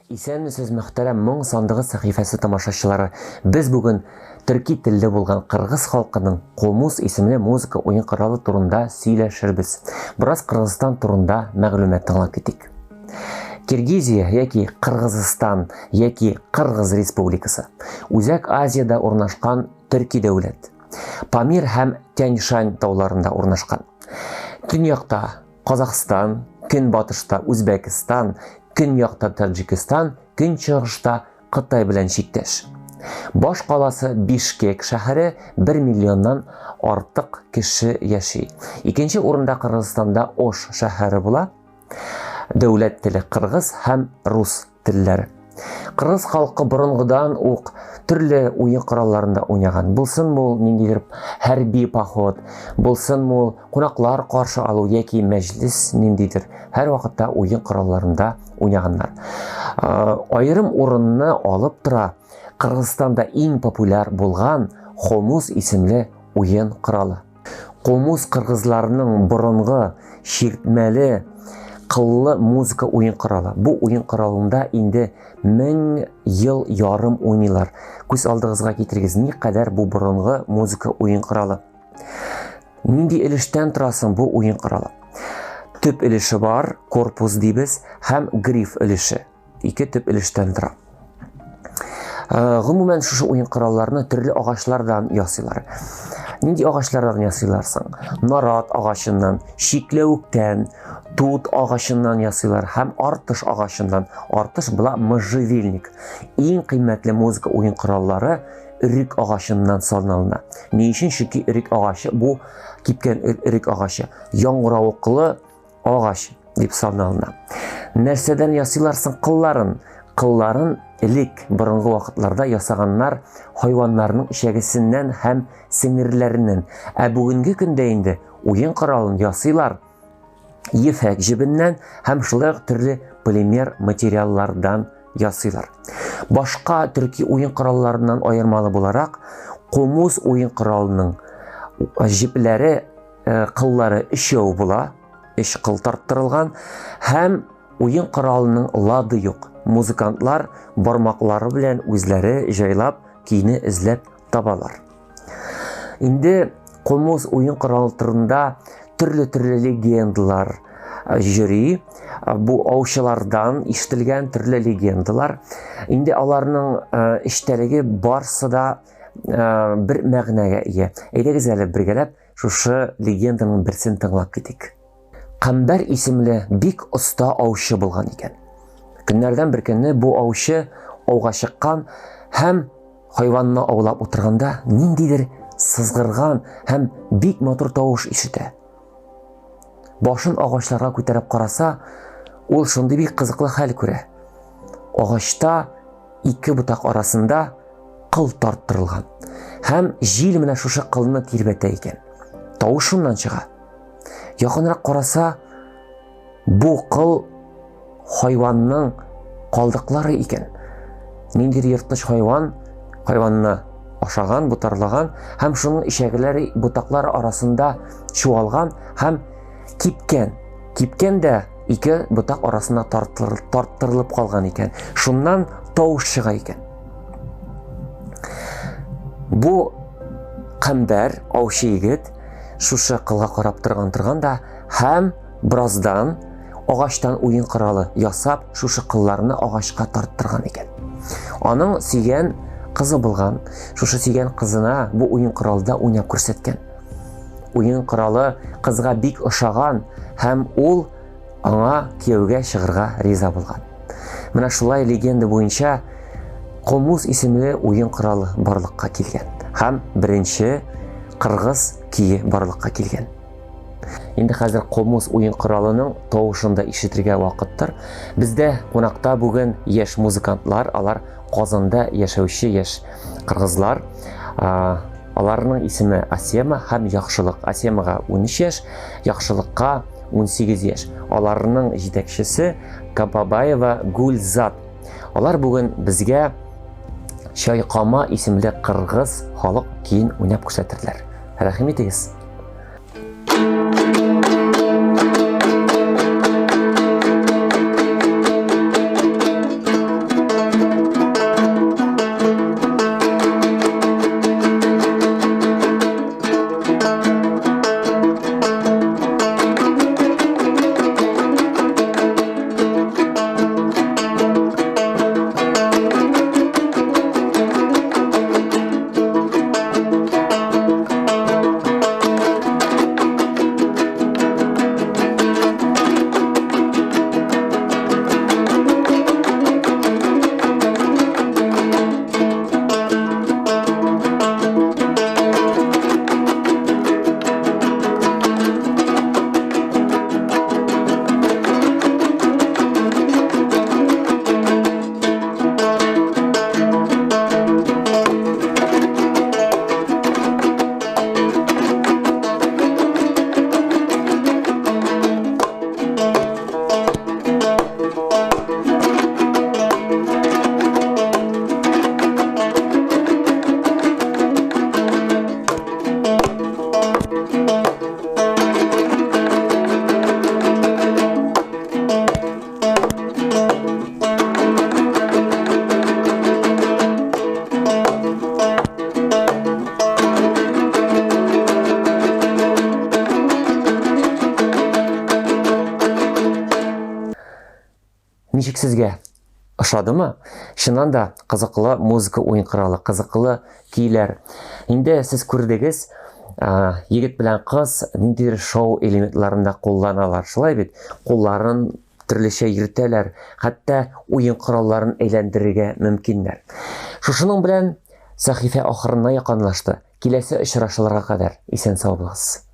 Исәнмесез, мөхтәрәм Моң сандыгы сәхифәсе тамашачылары. Без бүген төрки телле булган кыргыз халкының комуз исемле музыка уен коралы турында сөйләшербез. Бераз Кыргызстан турында мәгълүмат тыңлап китик. Киргизия яки Кыргызстан яки Кыргыз Республикасы Үзәк Азиядә урнашкан төрки дәүләт. Памир һәм Тянь-Шань тауларында урнашкан. Төньякта Казахстан, көнбатышта Үзбәкстан, көньякта Таҗикстан, көнчыгышта Кытай белән чиктәш. Баш каласы Бишкек шәһәре 1 миллионнан артык кеше яши. Икенче урында Кыргызстанда Ош шәһәре була. Дәүләт теле кыргыз һәм рус телләре. Кыргыз халкы борынгыдан ук төрле уен коралларында уйнаган. Булсын ул ниндидер хәрби поход, булсын ул кунаклар каршы алу яки мәҗлес ниндидер. Һәр вакытта уен коралларында уйнаганнар. Аерым урынны алып тора Кыргызстанда иң популяр булган хомус исемле уен коралы. Комуз кыргызларының борынгы чиртмәле кыллы музыка уен коралы. Бу уен коралында инде мең ел ярым уйныйлар. Күз алдыгызга китерегез, никадәр бу борынгы музыка уен коралы. Нинди өлештән тора соң бу уен коралы? Төп өлеше бар, корпус дибез, һәм гриф өлеше. Ике төп өлештән тора. Э, гомумән, шушы уен коралларны төрле агачлардан ясыйлар. Нинди агачлардан ясыйлар соң? Нарат агачыннан, чикләвектән, тут агачыннан ясыйлар һәм артыш агачыннан. Артыш була можжевельник. Иң кыйммәтле музыка уен кораллары өрек агачыннан саналына. Ни өчен? Чөнки өрек агачы бу кипкән өрек агачы, яңгыравыклы агач дип саналына. Нәрсәдән ясыйлар соң кылларын? Кылларын элек борынгы вакытларда ясаганнар хайваннарның эчәгесеннән һәм сеңерләреннән. Ә бүгенге көндә инде уен коралын ясыйлар ефәк җебеннән һәм шулай ук төрле полимер материаллардан ясыйлар. Башка төрки уен коралларыннан аермалы буларак, комуз уен коралының җепләре кыллары өчәү була, өч кыл тарттырылган һәм уен коралының лады юк. Музыкантлар бармаклары белән үзләре җайлап көйне эзләп табалар. Инде комуз уен коралы турында төрле-төрле легендалар йөри. Бу аучылардан ишетелгән төрле легендалар. Инде аларның эчтәлеге барсы да бер мәгънәгә ия. Әйдәгез әле бергәләп шушы легенданың берсен тыңлап китик. Камбәр исемле бик оста аучы булган икән. Көннәрдән бер көнне бу аучы ауга чыккан һәм хайванны аулап утырганда ниндидер сызгырган һәм бик матур тавыш ишетә. Башын агачларга күтәреп караса, ул шундый бик кызыклы хәл күрә. Агачта ике ботак арасында кыл тарттырылган. Һәм җил менә шушы кылны тирбәтә икән. Тавыш шуннан чыга. Якынрак караса, бу кыл хайванның калдыклары икән. Ниндидер ерткыч хайван хайванны ашаган, ботарлаган һәм шуның эчәгеләре ботаклар арасында чуалган һәм кипкән. Кипкән дә ике ботак арасына тарттырылып калган икән. Шуннан тавыш чыга икән. Бу Камбәр, аучы егет, шушы кылга карап торган торган да һәм бераздан агачтан уен коралы ясап, шушы кылларны агачка тарттырган икән. Аның сөйгән кызы булган. Шушы сөйгән кызына бу уен коралда уйнап күрсәткән. Уен коралы кызга бик ошаган һәм ул аңа кияүгә чыгарга риза булган. Менә шулай легенда буенча Комуз исемле уен коралы барлыкка килгән һәм беренче кыргыз кие барлыкка килгән. Инде хәзер комуз уен коралының тавышын да ишетергә вакыттыр. Бездә кунакта бүген яшь музыкантлар, алар Казанда яшәүче яшь кыргызлар. Аларның исеме Асема һәм Яхшылык. Асемага 13 яшь, Яхшылыкка 18 яшь. Аларның җитәкчесе Кабабаева Гүлзат. Алар бүген безгә Чайкама исемле кыргыз халык көен уйнап күрсәтерләр. Рәхим итегез. Ничек сезгә? Ошадымы? Чыннан да кызыклы музыка уен коралы, кызыклы көйләр. Инде сез күрдегез, егет белән кыз ниндидер шоу элементларын да кулланалар. Шулай бит? Кулларын төрлечә йөртәләр, хәтта уен коралларын әйләндерергә мөмкиннәр. Шушының белән сәхифә ахырына якынлашты. Киләсе очрашуларга кадәр исән сау булыгыз.